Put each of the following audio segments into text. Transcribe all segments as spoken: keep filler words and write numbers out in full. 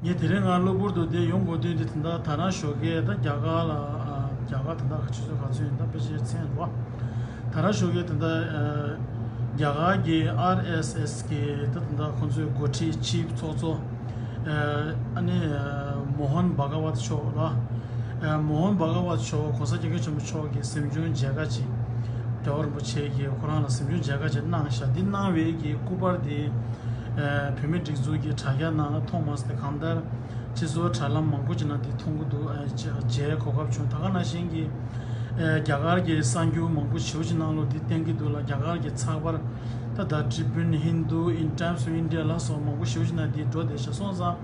ངས་དེ་རིང་ང་གློ་བུར་དུ་འདིར་ཡོང་དགོས་དོན་དེ་དེ་འདྲ། དྷ་རམ་ཤོ་ཀེ་ད་རྒྱ་གར་ལ་ཨ། རྒྱ་གར་དེ་འདྲ་ཆུ་ཚོད་ག་ཚོད་ཡིན་ད་དཔེ་ཆའི་མཚན་རེད་བ། དྷ་རམ་ཤོ་ཀེ་དེ་འདྲ་ཨ། རྒྱ་གར་གྱི་ཨར་ཨེས་ཨེས་གི་ད་དེ་འདྲ་ཁོང་ཚོའི་འགོ་ཁྲིད་ཆིབས་ཚོགས་གཙོ་ཨ། ཨ་ནི་ཨ། མོ་ཧན་བྷ་ག་ཝད་མཆོག་ལ་ཨ། མོ་ཧན་བྷ་ག་ཝད་མཆོག་༸གོང་ས་༸སྐྱབས་མགོན་ཆེན་པོ་མཆོག་གི་གཟིམ་ཆུང་མཇལ་ཁ་ཅིག་རྒྱལ་བ་རིན་པོ་ཆེ་གིས་ཁོ་རང་ལ་གཟིམ་ཆུང་མཇལ་ཁ་ཅིག་གནང་ཤག་འདི་གནང་བའི་གི་སྐུ་པར་དེ་ཨ། བོད་མི་སྒྲིག་འཛུགས་ཀྱི་དྲ་རྒྱ་ནང་ལ་མཐོང་མ་སོང་སྟེ། གང་ལྟར་སྤྱི་ཚོགས་དྲ་ལམ་མང་པོ་ཅིག་ནང་འདི་མཐོང་གི་འདུག་ཨ། མཇལ་གོ་སྐབས་བྱུང་། ད་ག་ནང་བཞིན་གྱི་ཨ། རྒྱ་གར་གྱི་གསར་འགྱུར་མང་པོ་ཞེ་པོ་ཅིག་ནང་ལོགས་འདི་བསྟན་གྱི་འདུག་ལ། རྒྱ་གར་གྱི་ཚགས་པར་ད་ད་ཀྲི་པུན། ཧིན་དུ། ཨིན། ཊའིམ་སི་ཨོཕ་ཨིན་ཌི་ཡ་ལ་སོགས་མང་པོ་ཞེ་པོ་ཅིག་ནང་འདི་འགྲོ་བསྡད་ཤག་སོང་ཙང་།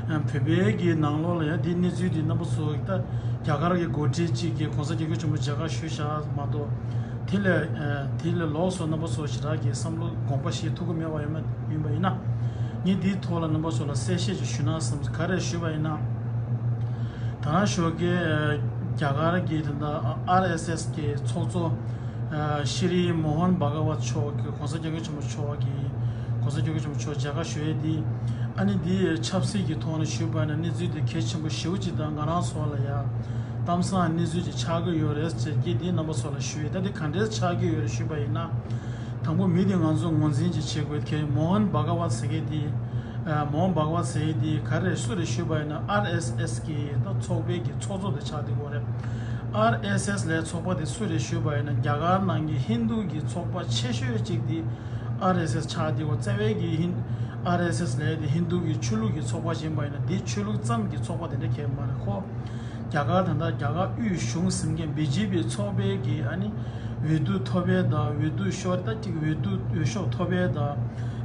ཨ། བོད་པའི་གི་ནང་ལོགས་ལ་ཡང་འདི་གནས་ཚུལ་འདི་རྣམ་པ་ཚོ་ད་རྒྱ་གར་གྱི་འགོ་ཁྲིད་ཅིག་གིས་༸གོང་ས་༸སྐྱབས་མགོན་ཆེན་པོ་མཇལ་ཁ་ཞུས་ཤག་མ་གཏོགས། དེ་ལས་ཨ། དེ་ལས་ལོགས་སུ་རྣམ་པ་ཚོ་ཞེ་དྲག་གི་བསམ་བློ་དགོངས་པ་བཞེས་ཐུབ་ཀྱི་མེད་པ་ཡིན་ན། ཡིན་པ་ཡིན་ན། ངས་འདིའི་ཐོག་ལ་རྣམ་པ་ཚོ་ལ་གསལ་བཤད་ཅིག་ཞུ་ན་བསམ། ག་རེ་ཞུས་པ་ཡིན་ན། དྷ་རམ་ཤོ་ཀེ་ཨ། རྒྱ་གར་གྱི་དེ་འདྲ་ཨར་ཨེས་ཨེས་གི་ཚོགས་གཙོ་ཨ། ཤྲི་མོ་ཧན་བྷ་ག་ཝད་མཆོག་གིས་༸གོང་ས་༸སྐྱབས་མགོན་ཆེན་པོ་མཆོག་གིས། ༸གོང་ས་༸སྐྱབས་མགོན་ཆེན་པོ་མཆོག་མཇལ་ཁ་ཞུ་ཡས་འདི། ཨ་ནི་འདི་ཆབ་སྲིད་ཀྱི་ཐོག་ནས་ཞུས་པ་ཡིན་ན་གནས་ཚུལ་འདི་གལ་ཆེན་པོ་ཞེ་པོ་ཅིག་དང་། ང་རང་ཚོ་ལ་ཡང་གཏམ་བཟང་གནས་ཚུལ་ཅིག་ཆགས་ཀྱི་ཡོད་རེད་ཟེར་གྱི་འདི་རྣམ་པ་ཚོ་ལ་ཞུ་ཡས། ད་འདི་ག་འདྲས་ཆགས་ཀྱི་ཡོད་རེད་ཞུས་པ་ཡིན་ན། དང་པོ་མི་དེ་ང་ཚོ་ངོས་འཛིན་ཅིག་བྱེད་དགོས། ཁྱེད་མོ་ཧན་བྷ་ག་ཝད་ཟེར་མཁན་དེ། ཨ། མོ་ཧན་བྷ་ག་ཝད་ཟེར་མཁན་དེ་ག་རེ་སུ་རེད་ཞུས་པ་ཡིན་ན། ཨར་ཨེས་ཨེས་གི་ད་ཚོགས་པའི་གི་ཚོགས་གཙོ་དེ་ཆགས་བསྡད་ཡོད་རེད། ཨར་ཨེས་ཨེས་ལབ་ཚོགས་པ་དེ་སུ་རེད་ཞུས་པ་ཡིན་ན། རྒྱ་གར་ནང་གི་ཧིན་དུ་གི་ཚོགས་པ་ཆེ་ཤོས་གཅིག་དེ་ཨར་ཨེས་ཨེས་ཆགས་བསྡད་ཡོད། རྩ་བའི་གི་ཧིན། ཨར་ཨེས་ཨེས་ལབ་དེ་ཧིན་དུ་གི་ཆོས་ལུགས་ཀྱི་ཚོགས་པ་ཡིན་པ་ཡིན་ན། དེ་ཆོས་ལུགས་ཙམ་གྱི་ཚོགས་པ་དེ་འདྲ་གང་ཡང་མ་རེད། ཁོ་རྒྱ་གར་ད་ལྟ་རྒྱ་གར་དབུས་གཞུང་ཟིན་མཁན་བི་ཇེ་པི་ཚོགས་པའི་གི་ཨ་ནི་འོས་བསྡུ་ཐོབ་པའི་དང་། འོས་བསྡུ་ཤོར། ད་ཅིག་འོས་བསྡུ་འོས་ཤོག་ཐོབ་པའི་དང་།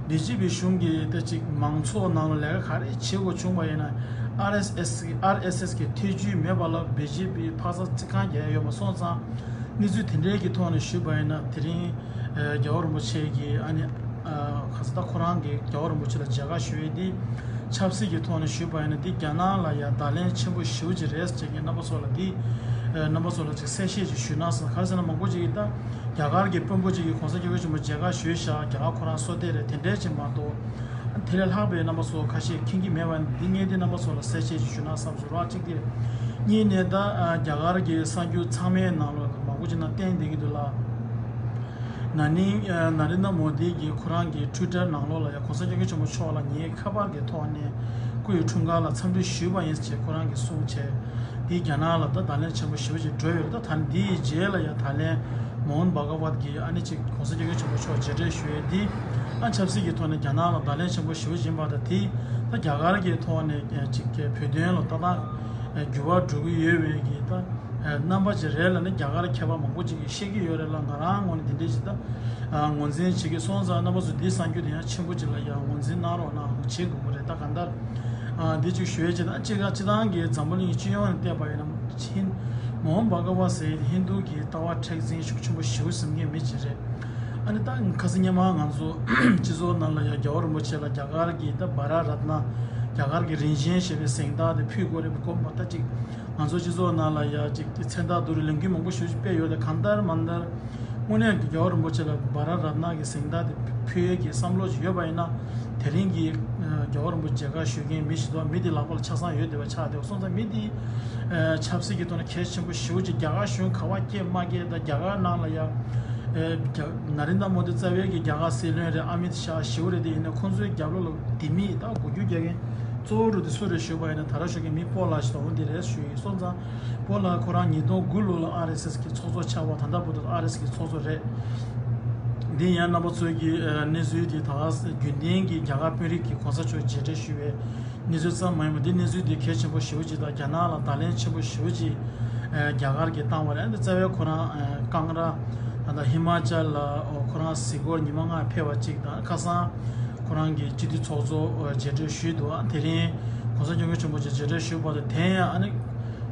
བི་ཇེ་པི་གཞུང་གི་ད་ཅིག་མང་ཚོགས་ནང་ལ་ལས་ཀ་ག་རེ་བྱེད་དགོས་བྱུང་བ་ཡིན་ན། ཨར་ཨེས་ཨེས། ཨར་ཨེས་ཨེས་གི་ཐེ་ཇུས་མེད་པ་ལ་བི་ཇེ་པི་ཕར་ཚུར་རྩིས་ཁང་རྒྱག་ཡ་ཡོད་མ་སོང་ཙང་། གནས་ཚུལ་དེ་འདྲའི་གི་ཐོག་ནས་ཞུས་པ་ཡིན་ན། དེ་རིང་ཨ། རྒྱལ་བ་རིན་པོ་ཆེ་གིས་ཨ་ནི་ཨ། ག་ས་ད་ཁོ་རང་གིས་རྒྱལ་བ་རིན་པོ་ཆེ་ལ་མཇལ་ཁ་ཞུ་ཡས་འདི་ཆབ་སྲིད་ཀྱི་ཐོག་ནས་ཞུས་པ་ཡིན་ན། འདི་རྒྱ་ནག་ལ་ཡང་བརྡ་ལན་ཆེན་པོ་ཞེ་པོ་ཅིག་རེད་ཟེར་གྱི་རྣམ་པ་ཚོ་ལ་འདི་ཨ། རྣམ་པ་ཚོ་ལ་ཅིག་གསལ་བཤད་ཅིག་ཞུས་ན་བསམ། ག་རེ་ཟེར་ན་མང་པོ་ཅིག་གིས་ད་རྒྱ་གར་གྱི་དཔོན་པོ་ཅིག་གིས་༸གོང་ས་༸སྐྱབས་མགོན་ཆེན་པོ་མཇལ་ཁ་ཞུས་ཤག་རྒྱ་གར་ཁོ་རང་སོ་བདེ་རེད། དེ་འདྲས་ཅིག་མ་གཏོགས། དེ་ལས་ལྷག་པའི་རྣམ་པ་ཚོ་ཁ་ཤས་མཁྱེན་གྱི་མེད་པ་འདི་ངས་འདི་རྣམ་པ་ཚོ་ལ་གསལ་བཤད་ཅིག་ཞུ་ན་བསམ་སོང་ར། གཅིག་དེ། གཉིས་ནས་ད་ཨ། རྒྱ་གར་གྱི་གསར་འགྱུར་ཚང་མའི་ནང་ལོགས་མང་པོ་ཅིག་ནང་བསྟན་བསྡད་ཀྱི་འདུག་ལ། ན་ནིང་ཨ། ན་རེན་དྲ་མོ་དི་གིས་ཁོ་རང་གི་ཊུའི་ཊར་ནང་ལོགས་ལ་ཡང་༸གོང་ས་༸སྐྱབས་མགོན་ཆེན་པོ་མཆོག་ལ་ངའི་ཁ་པར་གྱི་ཐོག་ནས་སྐུ་ཡི་འཁྲུངས་སྐར་ལ་འཚམས་འདྲི་ཞུས་པ་ཡིན་ཅེས་ཁོ་རང་གིས་གསུངས་བྱས། འདི་རྒྱ་ནག་ལ་ད་བརྡ་ལན་ཆེན་པོ་ཞེ་པོ་ཅིག་འགྲོ་ཡོད་རེད། ད་ད་འདིའི་རྗེས་ལ་ཡང་ད་ལན་མོ་ཧན་བྷ་ག་ཝད་ཀྱིས་ཨ་ནི་ཅིག་༸གོང་ས་༸སྐྱབས་མགོན་ཆེན་པོ་མཆོག་མཇལ་འཕྲད་ཞུ་ཡས་འདི། ཨ། ཆབ་སྲིད་ཀྱི་ཐོག་ནས་རྒྱ་ནག་ལ་བརྡ་ལན་ཆེན་པོ་ཞེ་པོ་ཅིག་ཡིན་པ་དང་། དེ་ད་རྒྱ་གར་གྱི་ཐོག་ནས་ཅིག་བོད་དོན་ལ་ཏག་ཏག་འགྱུར་བ་འགྲོ་གི་ཡོད་པའི་གི་ད་རྣམ་པ་ཅིག་རེད་ལབ་ནས་རྒྱ་གར་མཁས་པ་མང་པོ་ཅིག་གིས་བཤད་ཀྱི་ཡོད་རེད་ལ། ང་རང་ངོས་ནས་འདི་འདྲས་ཅིག་ད་ངོས་འཛིན་བྱེད་ཀྱི་སོང་ཙང་། རྣམ་པ་ཚོ་འདིའི་གསར་འགྱུར་དེ་ཡང་ཆེན་པོ་ཅིག་ལ་ཡང་ངོས་འཛིན་གནང་རོགས་གནང་། བྱེད་དགོས་ཀྱི་རེད། ད་གང་ལྟར་འདི་ཅིག་ཞུ་ཡས་ཅིག་ད་སྤྱིར་སྤྱིར་བཏང་གི་འཛམ་བུ་གླིང་སྤྱི་ཡོངས་ནས་བལྟས་པ་ཡིན་ན། ཆིན་མོ་ཧན་བྷ་ག་ཝ་ཟེར་ཧིན་དུ་གི་ལྟ་བ་མཁྲེགས་འཛིན་ཤུགས་ཆེན་པོ་ཞེ་པོ་ཟིན་མཁན་མི་ཅིག་རེད། ཨ་ནི་ད་ཁ་སང་སྔོན་མ་ང་ཚོ་སྤྱི་ཚོགས་ནང་ལ་ཡང་རྒྱལ་བ་རིན་པོ་ཆེ་ལ་རྒྱ་གར་གྱི་ད་བྷ་ར་རཏ་ན། རྒྱ་གར་གྱི་རིན་ཆེན་ཞེས་པའི་གཟེངས་རྟགས་དེ་ཕུལ་དགོས་རེད་པའི་སྐོར་མ། ད་ཅིག་ང་ཚོ་སྤྱི་ཚོགས་ནང་ལ་ཡང་ཅིག་མཚན་རྟགས་བསྡུ་རུབ་ལས་འགུལ་མང་པོ་ཞེ་པོ་ཅིག་སྤེལ་ཡོད་རེད། གང་ལྟར་མ་ལྟར་དངོས་གནས་ཀྱི་རྒྱལ་བ་རིན་པོ་ཆེ་ལ་བྷ་ར་རཏ་ན་གི་གཟེངས་རྟགས་དེ་ཕུལ་ཡས་ཀྱི་བསམ་བློ་ཅིག་ཡོད་པ་ཡིན་ན། དེ་རིང་གི་རྒྱལ་བ་རིན་པོ་ཆེ་མཇལ་ཁ་ཞུ་མཁན་མི་ཞིག་ཏུ་མི་དེ་ལག་པ་ལ་ཆ་ཚང་ཡོད་བསྡད་པ་ཆགས་བསྡད་པ་སོང་ཙང་། མི་དེ་ཆབ་སྲིད་ཀྱི་ཐོག་ནས་གལ་ཆེན་པོ་ཞེ་པོ་ཅིག་རྒྱ་གར་གཞུང་ག་པར་སྐྱེས་མ་སྐྱེས། ད་རྒྱ་གར་ནང་ལ་ཡང་རྒྱ་ན་རེན་དྲ་མོ་དི་རྩ་བའི་གི་རྒྱ་གར་སྲིད་བློན་རེད། ཨ་མིད་ཤཱ་ཞེ་པོ་རེད། དེ་ཡིན་ན་ཁོང་ཚོའི་རྒྱབ་ལོགས་ལ་དེ་མི་ད་འགུལ་སྐྱོད་རྒྱག་མཁན་གཙོ་བོ་རུ་དེ་སུ་རེད་ཞུས་པ་ཡིན་ན། ད་ར་ཞུ་མཁན་མི་སྤོ་ལགས་ཤིག་དང་འོ་དེ་རེད་ཞུས་ཡིན། སོང་ཙང་སྤོ་ལགས་ཁོ་རང་ཉིས་སྟོང་དགུ་ལོ་ལ་ཨར་ཨེས་ཨེས་གི་ཚོགས་གཙོ་ཆགས་པ། ད་ལྟ་བར་དུ་ཨར་ཨེས་ཨེས་གི་ཚོགས་གཙོ་རེད། འདི་ཡང་རྣམ་པ་ཚོས་ཀྱི་གནས་ཚུལ་འདི་ད་རྒྱུན་ལྡན་གྱི་རྒྱ་གར་དཔོན་རིགས་ཀྱི་གོང་ས་མཆོག་མཇལ་འཕྲད་ཞུ་བའི་གནས་ཚུལ་ཙམ་མ་ཡིན་པར། འདི་གནས་ཚུལ་འདི་གལ་ཆེན་པོ་ཞེ་པོ་ཅིག་དང་། རྒྱ་ནག་ལ་བརྡ་ལན་ཆེན་པོ་ཞེ་པོ་ཅིག་རྒྱ་གར་གྱིས་བཏང་བ་རེད། འདི་རྩ་བའི་ཁོ་རང་ཀང་ར་ད་ལྟ་ཧི་མ་ཅལ་ལ་ཁོ་རང་གཟིགས་སྐོར་ཉི་མ་ལྔ་ཕེབས་པ་གཅིག་དང་། ཁ་སང་ཁོ་རང་གི་སྤྱི་འཐུས་ཚོགས་གཙོ་མཇལ་འཕྲད་ཞུས་འདུག་དེ་རིང་གོང་ས་སྐྱབས་མགོན་ཆེན་པོ་མཆོག་མཇལ་འཕྲད་ཞུས་པ་དང་། དེ་ཡང་ཨ་ནི་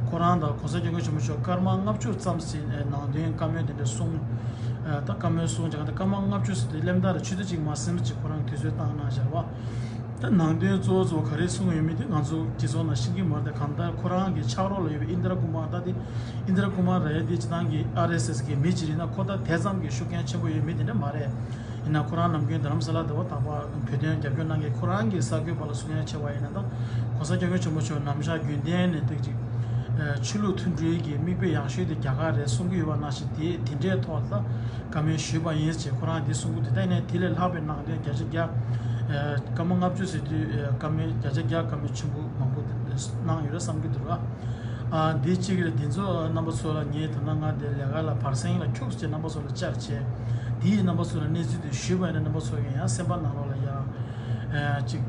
ཁོ་རང་དང་གོང་ས་སྐྱབས་མགོན་ཆེན་པོ་མཆོག་སྐར་མ་ལྔ་བཅུ་ཙམ་ཞིག་ནང་དོན་བཀའ་མོལ་དེ་འདྲ་གསུངས། ད་བཀའ་མོལ་གསུངས་ཀྱང་ད་སྐར་མ་ལྔ་བཅུ་ཟེར་དུས་གླེང་སྟེགས་ལ་ཆུ་ཚོད་གཅིག་མ་ཟིན་པ་ཅིག་ཁོ་རང་དུས་ཚོད་བཏང་གནང་བཞག་པ། ད་ནང་དོན་གཙོ་བོ་གཙོ་བོ་ག་རེ་གསུངས་ཡོད་མེད་དེ་ང་ཚོ་སྤྱི་ཚོགས་ནང་ཤེས་ཀྱི་མ་རེད། ད་གང་ལྟར་ཁོ་རང་གི་ཕྱག་རོགས་ལ་ཡོད་པའི་ཨིན་དྲ་ཀུ་མར། ད་དེ་ཨིན་དྲ་ཀུ་མར་ར་ཡ་དེ་སྤྱིར་བཏང་གི་ཨར་ཨེས་ཨེས་གི་མི་ཅིག་ཡིན་ན། ཁོ་ད་དེ་ཙམ་གྱི་ཤུགས་རྐྱེན་ཆེན་པོ་ཡོད་མི་དེ་འདྲ་མ་རེད། ཡིན་ན་ཁོ་རང་ནམ་རྒྱུན་རྡ་རམ་ས་ལ་དེ་བ་དག་པ་བོད་དོན་རྒྱབ་སྐྱོར་གནང་མཁན་ཁོ་རང་གི་གསར་འགོད་པ་ལ་གསུང་ཡ་བྱས་པ་ཡིན་ན། ད་༸གོང་ས་༸སྐྱབས་མགོན་ཆེན་པོ་མཆོག་ནམ་ཞག་རྒྱུན་གཏན་ནས་ཏིག་ཅིག་ཆོས་ལུགས་མཐུན་སྒྲིལ་གྱི་མིག་དཔེ་ཡག་ཤོས་དེ་རྒྱ་གར་རེད་གསུང་གི་ཡོད་པ་ནང་བཞིན། དེ་དེ་འདྲའི་ཐོག་ལ་ད་བཀའ་མོལ་ཞུས་པ་ཡིན་ཅེས་ཁོ་རང་དེ་གསུང་གི་འདུག་ད་ཡིན་ནའི་དེ་ལས་ལྷག་པའི་ནང་དོན་བརྒྱ་ཆ་བརྒྱ་སྐར་མ་ལྔ་བཅུ་ཟེར་དུས་བཀའ་མོལ་བརྒྱ་ཆ་བརྒྱ་སྐར་མ་ཆེན་པོ་མང་པོ་གནང་ཡོད་རེད་བསམ་གྱི་འདུག་ཨ། འདི་གཅིག་རེད། འདི་ཚོ་རྣམ་པ་ཚོ་ལ་ངས་ད་ལྟ་ང་འདིར་ལས་ཀ་ལ་བར་གསེང་ལ་ཁྱུག་ཙམ་རྣམ་པ་ཚོ་ལ་བཅར་བྱས། འདིའི་རྣམ་པ་ཚོ་ལ་གནས་ཚུལ་དེ་ཞུས་པ་ཡིན་ན་རྣམ་པ་ཚོ་ཡང་ཡང་སེམས་པ་ནང་ལོགས་ལ་ཡང་ཅིག་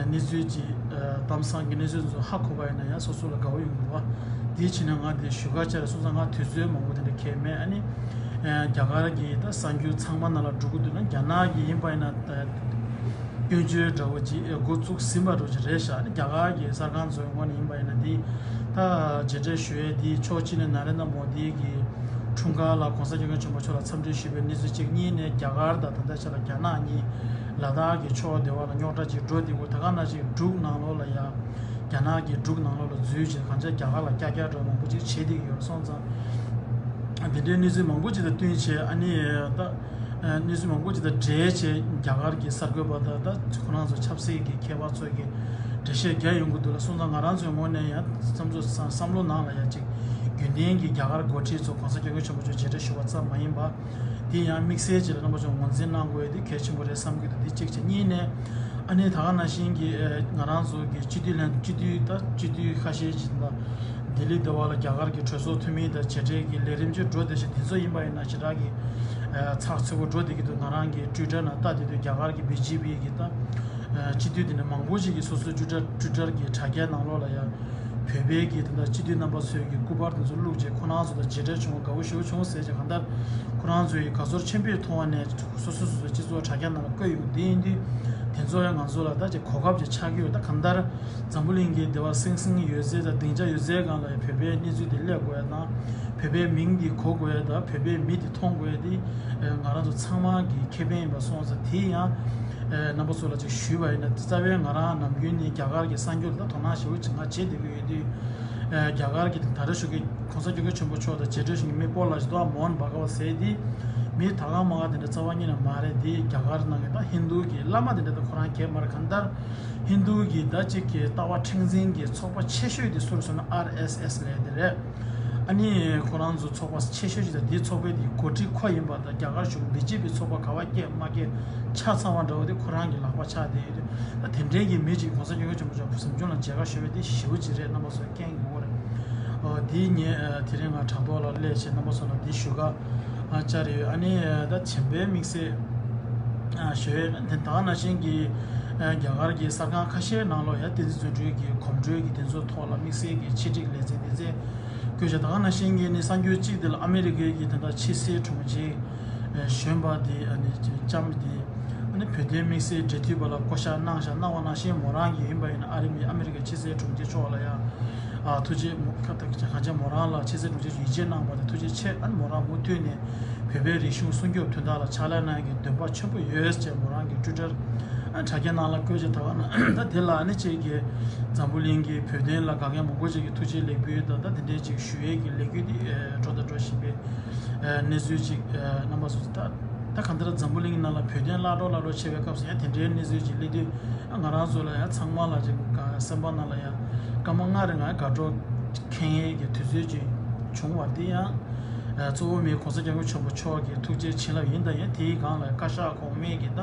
གནས་ཚུལ་གྱི་གཏམ་བཟང་གི་གནས་ཚུལ་ཚོ་ཧ་གོ་བ་ཡིན་ན་ཡང་སོ་སོ་ལ་དགའ་བོ་ཡོང་གི་འདུག་བ། འདིའི་ཕྱིར་ན་ང་འདིར་ཞུ་ག་བཅར་སོང་ཙང་ང་དུས་ཚོད་མང་པོ་དེ་འདྲ་གས་མེད། ཨ་ནི་རྒྱ་གར་གྱི་ད་གསར་འགྱུར་ཚང་མ་ནང་ལ་འགྲོ་གི་འདུག་ན་རྒྱ་ནག་གི་ཡིན་པ་ཡིན་ན། སྐྱོན་བརྗོད་འདྲ་བོ་ཅིག་འགོ་བཙུགས་ཟིན་པ་འདྲ་བོ་ཅིག་རེད་ཤག་ཨ་ནི་རྒྱ་གར་གྱི་གསར་ཁང་ཚོའི་ངོས་ནས་ཡིན་པ་ཡིན་ན། འདི་ད་མཇལ་འཕྲད་ཞུ་ཡས་འདི་ཕྱོགས་གཅིག་ནས་ན་རེན་དྲ་མོ་དི་གི་འཁྲུངས་སྐར་ལ་༸གོང་ས་༸སྐྱབས་མགོན་ཆེན་པོ་མཆོག་ལ་འཚམས་འདྲི་ཞུས་པའི་གནས་ཚུལ་གཅིག་གཉིས་ནས་རྒྱ་གར་དང་ད་ལྟ་ཆ་ལ་རྒྱ་ནག་གཉིས་ལ་དྭགས་ཀྱི་ཕྱོགས་དེ་བ་ལ་རྙོག་དྲ་ཅིག་འགྲོ་བསྡད་ཡོད། ད་ག་ནང་བཞིན་འབྲུག་ནང་ལོགས་ལ་ཡ་རྒྱ་ནག་གི་འབྲུག་ནང་ལོགས་ལ་འཛུལ་བྱས་གང་ཅི་རྒྱ་གར་ལ་ཀྱག་ཀྱག་འདྲ་མང་པོ་ཅིག་བྱེད་བསྡད་ཀྱི་ཡོད་སོང་ཙང་། འདི་འདྲའི་གནས་ཚུལ་མང་པོ་ཅིག་དང་བསྟུན་བྱས། ཨ་ནི་ད་གནས་ཚུལ་མང་པོ་ཅིག་དང་འབྲེལ་བྱས་རྒྱ་གར་གྱི་གསར་འགོད་པ་དང་ད་ཁོ་རང་ཚོ་ཆབ་སྲིད་ཀྱི་མཁས་པ་ཚོ་གིས་འགྲེལ་བཤད་རྒྱག་ཡོང་གི་འདུག་ལ་སོང་ཙང་། ང་རང་ཚོའི་ངོས་ནས་ཡང་བསམ་ཚོ་བསམ་བསམ་བློ་ནང་ལ་ཡ་ཅིག་རྒྱུན་ལྡན་གྱི་རྒྱ་གར་འགོ་ཁྲིད་ཚོ་༸གོང་ས་༸སྐྱབས་མགོན་ཆེན་པོ་མཆོག་མཇལ་འཕྲད་ཞུ་བ་ཙམ་མ་ཡིན་པ། དེ་ཡང་དམིགས་བསལ་ཅིག་ལ་རྣམ་པ་ཚོ་ངོས་འཛིན་གནང་དགོས་ཡ་དེ་གལ་ཆེན་པོ་རེད་བསམ་གྱི་འདུག་དེ་གཅིག་བྱས། གཉིས་ནས་ཨ་ནི་ད་ག་ནང་བཞིན་གྱི་ང་རང་ཚོ་གི་སྤྱི་འཐུས་ལྷན་སྤྱི་འཐུས་ད་སྤྱི་འཐུས་ཁ་ཤས་ཅིག་ད་ལྡི་ལི་དེ་བ་ལ་རྒྱ་གར་གྱི་གྲོས་ཚོགས་འཐུས་མི་དང་མཇལ་འཕྲད་ཀྱི་ལས་རིམ་ཅིག་འགྲོ་བསྡད་ཤག་དེ་ཚོ་ཡིན་པ་ཡིན་ན་ཞེ་དྲག་གི་ཚགས་ཚུད་པོ་འགྲོ་བསྡད་ཀྱི་འདུག་ང་རང་གི་ཊུའི་ཊར་ནང་ལྟ་བསྡད་དུས་རྒྱ་གར་གྱི་བི་ཇེ་པི་གི་ད་སྤྱི་འཐུས་དེ་འདྲ་མང་པོ་ཅིག་གིས་སོ་སོའི་ཊུའི་ཊར་ཊུའི་ཊར་གྱི་དྲ་རྒྱའི་ནང་ལོགས་ལ་ཡང་བོད་པའི་གི་དེ་འདྲ་སྤྱི་འཐུས་རྣམ་པ་ཚོའི་གི་སྐུ་པར་དེ་ཚོ་བླུགས་རྗེས་ཁོ་རང་ཚོ་དང་མཇལ་འཕྲད་བྱུང་བ་དགའ་བོ་ཞེ་པོ་བྱུང་ཟེར་རྗེས། གང་ལྟར་ཁོ་རང་ཚོའི་དགའ་ཚོར་ཆེན་པོའི་ཐོག་ནས་སོ་སོ་སོ་སོའི་སྤྱི་ཚོགས་དྲ་རྒྱ་ནང་ལ་བཀོད་ཡོང་། དེ་ཡིན་དུས་དེ་ཚོ་ཡང་ང་ཚོ་ལ་ད་ཅིག་གོ་སྐབས་ཅིག་ཆགས་ཀྱི་ཡོད། ད་གང་ལྟར་འཛམ་བུ་གླིང་གི་དེ་བ་སིང་སིང་ཡོད་ཚད་དང་སྡིངས་ཆ་ཡོད་ཚད་སྒང་ལ་ཡང་བོད་པའི་གནས་ཚུལ་དེ་སླེབས་དགོས་ཡ་དང་། བོད་པའི་མིང་འདི་གོ་དགོས་ཡ་དང་བོད་པའི་མི་འདི་མཐོང་དགོས་ཡ་དེ་ང་རང་ཚོ་ཚང་མ་གི་ཁེ་ཕན་ཡིན་པ་སོང་ཙང་། དེ་ཡང་རྣམ་པ་ཚོ་ལ་ཅིག་ཞུས་པ་ཡིན་ན། རྩ་བའི་ང་རང་ནམ་རྒྱུན་ནས་རྒྱ་གར་གྱི་གསར་འགྱུར་ལ་དོ་སྣང་ཞེ་པོ་ཅིག་ང་བྱེད་བསྡད་ཀྱི་ཡོད་དུས། རྒྱ་གར་གྱི་ད་རེས་ཞུ་གི་༸གོང་ས་༸སྐྱབས་མགོན་ཆེན་པོ་མཆོག་དང་མཇལ་འཕྲད་ཞུ་མཁན་མི་སྤོ་ལགས་ཞིག་འདུག་ཨ། མོ་ཧན་བྷ་ག་ཝ་ཟེར་དེ་མི་ད་ག་མ་ག་དེ་འདྲ་རྩ་བ་ཉིད་ནས་མ་རེད། དེ་རྒྱ་གར་ནང་གི་ད་ཧིན་རྡུ་གི་བླ་མ་དེ་འདྲ་ད་ཁོ་རང་གས་མ་རེད། གང་ལྟར་ཧིན་རྡུ་གི་ད་ཅིག་གི་ལྟ་བ་མཁྲེགས་འཛིན་གྱི་ཚོགས་པ་ཆེ་ཤོས་དེ་སུ་རེད་ཟེར་ན་ཨར་ཨེས་ཨེས་ལབ་དེ་རེད། ཨ་ནི་ཁོ་རང་ཚོ་ཚོགས་པ་ཆེ་ཤོས་ཅིག་དང་དེའི་ཚོགས་པའི་དེ་འགོ་ཁྲིད་ཁོ་ཡིན་པ་དང་། རྒྱ་གར་གཞུང་བི་ཇེ་པི་ཚོགས་པ་ག་བ་སྐད་མ་སྐད་ཆ་ཚང་བ་འདྲ་བོ་དེ་ཁོ་རང་གི་ལག་པ་ཆགས་བསྡད་ཡོད་དུས། ད་དེ་འདྲའི་གི་མི་ཅིག་༸གོང་ས་༸སྐྱབས་མགོན་ཆེན་པོ་མཆོག་གཟིམ་ཆུང་ལ་མཇལ་ཁ་ཞུ་བའི་དེ་ཞེ་པོ་ཅིག་རེད། རྣམ་པ་ཚོས་མཁྱེན་དགོས་རེད། འོ་དེ་ངས་དེ་རིང་ང་དྲ་ཐོག་ལ་སླེབས་བྱས་རྣམ་པ་ཚོ་ལ་དེ་ཞུ་ག་བཅར་ཡོད། ཨ་ནི་ད་གཞན་པའི་དམིགས་བསལ་ཞུ་ཡས་དེ་ད་ག་ནང་བཞིན་གྱི་རྒྱ་གར་གྱི་གསར་ཁང་ཁ་ཤས་ནང་ལོགས་ཡ་བསྟན་འཛིན་བརྩོན་འགྲུས་ཀྱི་གོམ་བགྲོད་ཀྱི་དེ་ཚོའི་ཐོག་ལ་དམིགས་བསལ་གྱི་ཆེད་སྒྲིག་ལེ་ཚན་དེ་ཚོའི་བཀོད་བྱ། ད་ག་ནང་བཞིན་གྱི་ནི་གསར་འགྱུར་གཅིག་དེ་ལ་ཨ་མི་རི་ཀའི་གི་ད་ལྟ་ཕྱི་སྲིད་དྲུང་ཆེ་གཞོན་པ་དེ་ཨ་ནི་ལྕམ་དེ་ཨ་ནི་བོད་དོན་དམིགས་བསལ་འབྲེལ་མཐུད་པ་ལ་བསྐོ་བཞག་གནང་བཞག་གནང་བ་ནང་བཞིན། མོ་རང་གི་ཡིན་པ་ཡིན་ན་ཨ་རི་མི་ཨ་མི་རི་ཀའི་ཕྱི་སྲིད་དྲུང་ཆེ་མཆོག་ལ་ཡང་ཨ་ཐུགས་རྗེ་མོ་ཁ་ཐག་ག་ཅང་མོ་རང་ལ་ཕྱི་སྲིད་དྲུང་ཆེ་ཡིད་ཆེས་གནང་བ་དེ་ཐུགས་རྗེ་ཆེ། ཨ་ནི་མོ་རང་མུ་མཐུད་ནས་བོད་པའི་རིག་གཞུང་སྲུང་སྐྱོབ་དོན་དག་ལ་ཕྱག་ལས་གནང་གི་འདུན་པ་ཆེན་པོ་ཡོད་ཅེས་མོ་རང་གི་ཊུའི་ཊར་ཨ་དྲ་རྒྱ་ནང་ལ་བཀོད་ཅེས། ད་ག་ན་ད་དེ་ལ་ཨ་ནི་ཅིག་གི་འཛམ་བུ་གླིང་གི་བོད་དོན་ལ་དགའ་མཁན་མང་པོ་ཅིག་གི་ཐུགས་རྗེ་ལེགས་འབུལ་དང་ད་དེ་འདྲའི་ཅིག་ཞུ་ཡས་ཀྱི་ལས་འགུལ་འདི་འགྲོ་དང་འགྲོ་བཞིན་པའི་གནས་ཚུལ་ཅིག་རྣམ་པ་ཚོ་ད་ད་གང་ལྟར་འཛམ་བུ་གླིང་ནང་ལ་བོད་དོན་བརླག་འགྲོ་བརླག་འགྲོ་བྱེད་པའི་སྐབས་སུ་ཡང་དེ་འདྲའི་གནས་ཚུལ་ཅིག་སླེབས་དུས། ང་རང་ཚོ་ལ་ཡང་ཚང་མ་ལ་ཅིག་སེམས་པ་ནང་ལ་ཡང་སྐར་མ་ལྔ་རིང་ང་དགའ་སྤྲོ་ཁེངས་ཡས་ཀྱི་དུས་ཚོད་ཅིག་བྱུང་བ་འདི་ཡང་གཙོ་བོ་མི་༸གོང་ས་༸སྐྱབས་མགོན་ཆེན་པོ་མཆོག་གི་ཐུགས་རྗེ་བྱིན་རླབས་ཡིན། ད་ཡང་དེའི་སྒང་ལ་བཀའ་ཤག་གོང་མའི་གི་ད་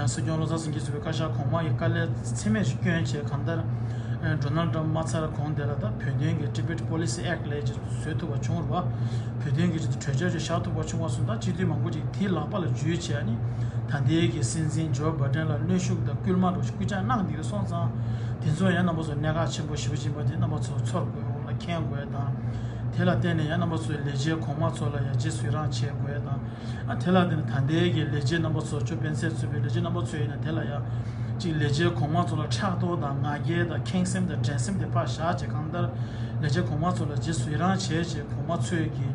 སྲིད་སྐྱོང་བློ་བཟང་སེང་གེ་ཟུར་པའི་བཀའ་ཤག་གོང་མ་གི་དཀའ་ལས་ཚད་མེད་ཅིག་བསྐྱོན་བྱས། གང་ལྟར་ཌོ་ནལ་ཌི་ཊརམ་ཕ་མ་ཚར་གོང་དེ་ལ་ད་བོད་དོན་གྱི་Tibet Policy Act་ལས་ཅིག་བཟོ་ཐུབ་པ་བྱུང་རེད་པ། བོད་དོན་གྱི་ཆེད་དུ་གྲོས་ཆོད་ཅིག་བཞག་ཐུབ་པ་བྱུང་བ་སོང་། ད་སྤྱི་འཐུས་མང་པོ་ཅིག་དེའི་ལག་པ་ལ་འཇུས་བྱས་ནས་ད་ལྟའི་གི་སྲིད་འཛིན་ཇོ་བྷའི་ཌེན་ལ་གནོན་ཤུགས་དང་སྐུལ་མ་འདྲ་བོ་ཞིག་སྐུལ་ལྕག་གནང་བསྡད་སོང་ཙང་། དེ་ཚོ་ཡང་རྣམ་པ་ཚོ་གནད་འགག་ཆེན་པོ་ཞེ་པོ་ཅིག་ཡིན་པ་དེ་རྣམ་པ་ཚོ་ཚོར་དགོས། འོག་ལ་མཁྱེན་དགོས་དང་། དེ་ལ་བརྟེན་ནས་ཡང་རྣམ་པ་ཚོའི་ལས་བྱེད་གོང་མ་ཚོ་ལ་ཡང་རྗེས་སུ་ཡི་རང་བྱེད་དགོས་དང་། ཨ་དེ་ལ་བརྟེན་ནས་ད་ལྟའི་གི་ལས་བྱེད་རྣམ་པ་ཚོ་ཇོ་སྤེན་ཚེ་གཙོས་པའི་ལས་བྱེད་རྣམ་པ་ཚོ་ཡིན་ན་དེ་ལ་ཡང་ཅིག་ལས་བྱེད་གོང་མ་ཚོ་ལ་ཕྲག་དོག་དང་ང་རྒྱལ་དང་ཁེངས་སེམས་དང་འགྲན་སེམས་དེ་ཕར་བཞག་བྱས། གང་ལྟར་ལས་བྱེད་གོང་མ་ཚོ་ལ་རྗེས་སུ་ཡི་རང་བྱས་བྱས་གོང་མ་ཚོས་ཀྱི་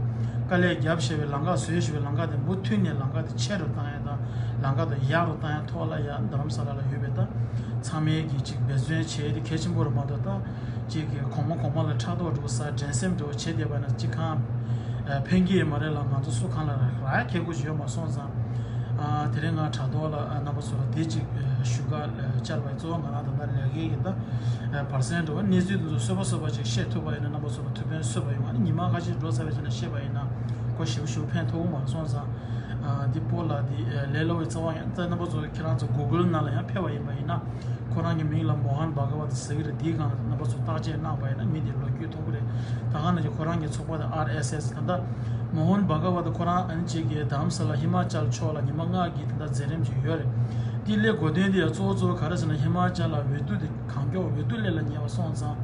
དཀའ་ལས་བརྒྱབ་བཞག་པའི་ལམ་ཁ་བཟོས་བཞག་པའི་ལམ་ཁ་དེ་མུ་མཐུད་ནས་ལམ་ཁ་དེ་ཆེ་རུ་བཏང་ཡ་དང་ལམ་ཁ་དེ་ཡག་རུ་བཏང་ཡ་ཐོག་ལ་ཡང་རྡ་རམ་ས་ལ་ལ་ཡོད་པའི་ད་ཚང་མས་ཀྱི་ཅིག་འབད་བརྩོན་བྱས་དེ་གལ་ཆེན་པོ་རེད་མ་གཏོགས། ད་ཅིག་གི་གོང་མ་གོང་མ་ལ་ཕྲག་དོག་འགྲོ་ས་འགྲན་སེམས་འགྲོ་བྱེད་བསྡད་པ་ན་ཅིག་གང་ཕན་གྱི་ཡོད་མ་རེད་ལ། ང་ཚོ་སུ་གང་ལ་རག་ཁྱད་གུ་ཡོད་མ་སོང་ཙང་། ཨ། དེ་རིང་ང་དྲ་ཐོག་ལ་ཨ་རྣམ་པ་ཚོ་ལ་དེ་གཅིག་ཨ་ཞུ་ག་ཨ་བཅར་བའི་གཙོ་བོ་ང་རང་ད་ལྟ་ལས་ཀའི་གི་ད་ཨ་བར་སེང་འགྲོ་བ་གནས་ཚུལ་དེ་ཚོ་གསོད་པ་གསོད་པ་ཅིག་བཤད་ཐུབ་པ་ཡིན་ན་རྣམ་པ་ཚོ་ལ་ཐུགས་ཕན་གསོས་པ་ཡོང་། ཨ་ནི་ཉི་མ་ཁ་ཤས་འགྲོ་ཚར་བའི་རྗེས་ལ་བཤད་པ་ཡིན་ན་ཁོ་ཞེ་པོ་ཞེ་པོ་ཕན་ཐོགས་མ་སོང་ཙང་། ཨ་འདི་པོ་ལ་འདི་ཨ་ལས་སླ་བའི་རྩ་བ་ཡང་ད་རྣམ་པ་ཚོ་ཁྱེད་རང་ཚོ་གུ་གུལ་ནང་ལ་ཡང་ཕེབས་པ་ཡིན་པ་ཡིན་ན། ཁོ་རང་གི་མིང་ལ་མོ་ཧན་བྷ་ག་ཝ་ཏ་ཟེར་གྱི་རེད། དེའི་སྒང་ལ་རྣམ་པ་ཚོ་བརྟག་དཔྱད་གནང་བ་ཡིན་ན་མི་དེ་ལོ་རྒྱུས་མཐོང་གི་རེད། ད་ག་ནང་བཞིན་ཁོ་རང་གི་ཚོགས་པ་དེ་ཨར་ཨེས་ཨེས། ད་ལྟ་མོ་ཧན་བྷ་ག་ཝ་ཏ་ཁོ་རང་ཨ་ནི་གཅིག་གི་དྷ་རམ་ས་ལ་ཧི་མ་ཅལ་ཕྱོགས་ལ་ཉི་མ་ལྔ་གི་ད་ལྟ་མཛད་རིམ་ཅིག་ཡོད་རེད། དེ་སླེབས་དགོས་དོན་དེ་ཡང་གཙོ་བོ་གཙོ་བོ་ག་རེ་ཟེར་ན་ཧི་མ་ཅལ་ལ་འོས་བསྡུ་དེ་གང་མགྱོགས་འོས་བསྡུ་སླེབས་ལ་ཉེ་བ་སོང་ཙང་།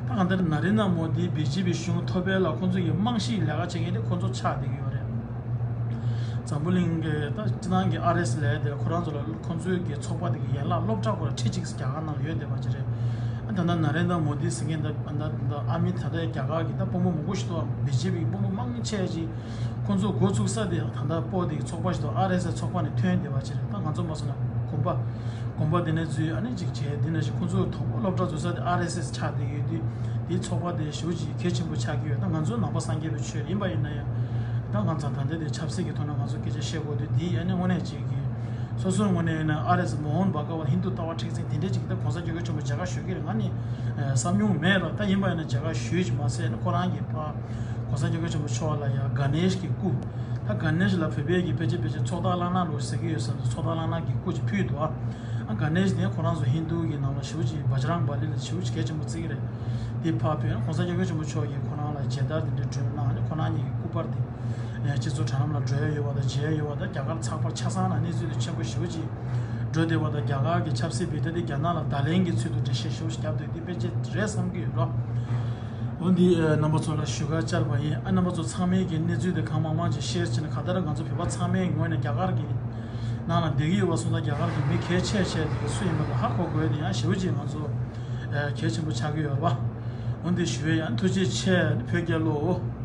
ད་གང་ལྟར་ན་རེན་དྲ་མོ་དི་བི་ཇེ་པི་གཞུང་ཐོབ་པ་ལ་ཁོང་ཚོ་གི་རྨང་གཞིའི་ལས་ཀ་བྱེད་མཁན་དེ་ཁོང་ཚོ་ཆགས་བསྡད་ཀྱི་ཡོད་རེད། འཛམ་བུ་གླིང་གི་ད་སྤྱི་བཏང་གི་ཨར་ཨེས་ལས་དེ་ཁོ་རང་ཚོ་ལ་ཁོང་ཚོའི་གི་ཚོགས་པ་དེ་གི་ཡན་ལག་སློབ་གྲྭ་ཁོ་ར་ཁྲི་གཅིག་རྒྱ་གར་ནང་ལ་ཡོད་བསྡད་པ་ཅིག་རེད། ད་ལྟ་ན་རེན་དྲ་མོ་དི་ཟེར་མཁན་ད་ད་ད་ཨ་མི་ད་ལྟ་རྒྱ་གར་གི་ད་དཔོན་པོ་མང་པོ་ཞིག་འདུག་བི་ཇེ་པི་གི་དཔོན་པོ་མང་ཆེ་ཅིག་ཁོང་ཚོ་འགོ་ཚུགས་ས་དེ་ད་ལྟ་སྤོ་དེ་གི་ཚོགས་པ་ཞིག་འདུག་ཨར་ཨེས་ཨེས་ཚོགས་པ་ནས་ཐོན་བསྡད་པ་ཅིག་རེད། ད་ང་ཚོ་མ་སོང་ན་གོམ་པ་གོམ་པ་དེ་ནས་འཛུལ། ཨ་ནི་ཅིག་བྱས་དེ་ནས་ཞིག་ཁོང་ཚོ་དང་པོ་སློབ་གྲྭ་འཛུལ་ས་དེ་ཨར་ཨེས་ཨེས་ཆགས་བསྡད་ཡོད་དུས་དེའི་ཚོགས་པ་དེ་ཞེ་པོ་ཅིག་གལ་ཆེན་པོ་ཆགས་ཀྱི་ཡོད། ད་ང་ཚོ་ནང་པ་སངས་རྒྱས་པའི་ཆོས་ཡིན་པ་ཡིན་ན་ཡང་། ད་ང་ཚོ་ད་ལྟ་དེ་ཆབ་སྲིད་ཀྱི་ཐོག་ནས་ང་ཚོ་སྐད་ཆ་བཤད་དགོས་དུས་འདི་ཨ་ནི་དངོས་གནས་ཅིག་གི་སོ་སོའི་ངོས་ནས་ཡིན་ན་ཨ་རེ་ཟེར་མོ་ཧོན་བྷ་ག་ཝ་ཧིན་དུ་ལྟ་བ་མཁྲེགས་འཛིན་དེ་འདྲས་ཅིག་གི་ད་གོང་ས་སྐྱབས་མགོན་ཆེན་པོ་མཇལ་ཁ་ཞུ་གི་རེད་ང་ནི་བསམ་མྱོང་མེད་ར། ད་ཡིན་པ་ཡིན་ན་མཇལ་ཁ་ཞུས་ཀྱི་མ་ཟད་ནི་ཁོ་རང་གི་ཕ་གོང་ས་སྐྱབས་མགོན་ཆེན་པོ་མཆོག་ལ་ཡང་ག་ནེཤ་གི་སྐུ། ད་ག་ནེཤ་ལ་བོད་པའི་གི་ཕལ་ཆེར་ཕལ་ཆེར་ཚོགས་བདག་གླང་ནག་ལོ་ཟེར་གི་ཡོད་ས་ཚོགས་བདག་གླང་ནག་གི་སྐུ་ཅིག་ཕུལ་འདུག་ཨ། ཨ་ག་ནེཤ་དེ་ཁོ་རང་ཚོ་ཧིན་དུ་གི་ནང་ལ་ཞེ་པོ་ཅིག་བཛྲང་བ་ལི་ལ་ཞེ་པོ་ཅིག་གལ་ཆེན་པོ་བརྩི་གི་རེད། དེ་ཕར་ཕུལ་ན་གོང་ས་སྐྱབས་མགོན་ཆེན་པོ་མཆོག་གིས་ཁོ་རང་ལ་མཇལ་དར་དེ་འདྲ་སྒྲོན་གནང་ནས་ཁོ་རང་གཉིས་ཀྱི་སྐུ་པར་དེ་སྤྱི་ཚོགས་དྲ་ལམ་ལ་འགྲོ་ཡ་ཡོད་པ་དང་མཇལ་ཡ་ཡོད་པ་དང་རྒྱ་གར་ཚགས་པར་ཆ་ཚང་ལ་གནས་ཚུལ་དེ་ཆེན་པོ་ཞེ་པོ་ཅིག་འགྲོ་བསྡད་པ་དང་རྒྱ་གར་གྱི་ཆབ་སྲིད་བི་ཏ་དེ་རྒྱ་ནག་ལ་བརྡ་ལན་གྱི་ཚུལ་དུ་འགྲེལ་བཤད་ཞེ་པོ་ཞིག་བརྒྱབ་འདུག་དེ་ཕལ་ཆེར་རེད་བསམ་གྱི་ཡོད་རོ། འོ་འདི་ཨ་རྣམ་པ་ཚོ་ལ་ཞུ་ག་བཅར་བ་ཡིན། ཨ་རྣམ་པ་ཚོ་ཚང་མས་ཀྱི་གནས་ཚུལ་དེ་གང་མང་མང་ཅིག་ཤེར་བྱས་ནས་གང་ལྟར་ང་ཚོ་བོད་པ་ཚང་མའི་ངོས་ནས་རྒྱ་གར་གྱི་ནང་ལ་བསྡད་ཀྱི་ཡོད་པ་སོང་ཙང་རྒྱ་གར་གྱི་མི་གལ་ཆེ་ཆེ་དེ་སུ་ཡིན་པ་དེ་ཧ་གོ་དགོས་དེ་ཡང་ཞེ་པོ་ཅིག་ང་ཚོ་ཨ་གལ་ཆེན་པོ་ཆགས་ཀྱི་ཡོད་རེད་པ། འོ་འདི་ཞུ་བའི་ཡང་ཐུགས་རྗེ་ཆེ་བོད་རྒྱལ་ལོ།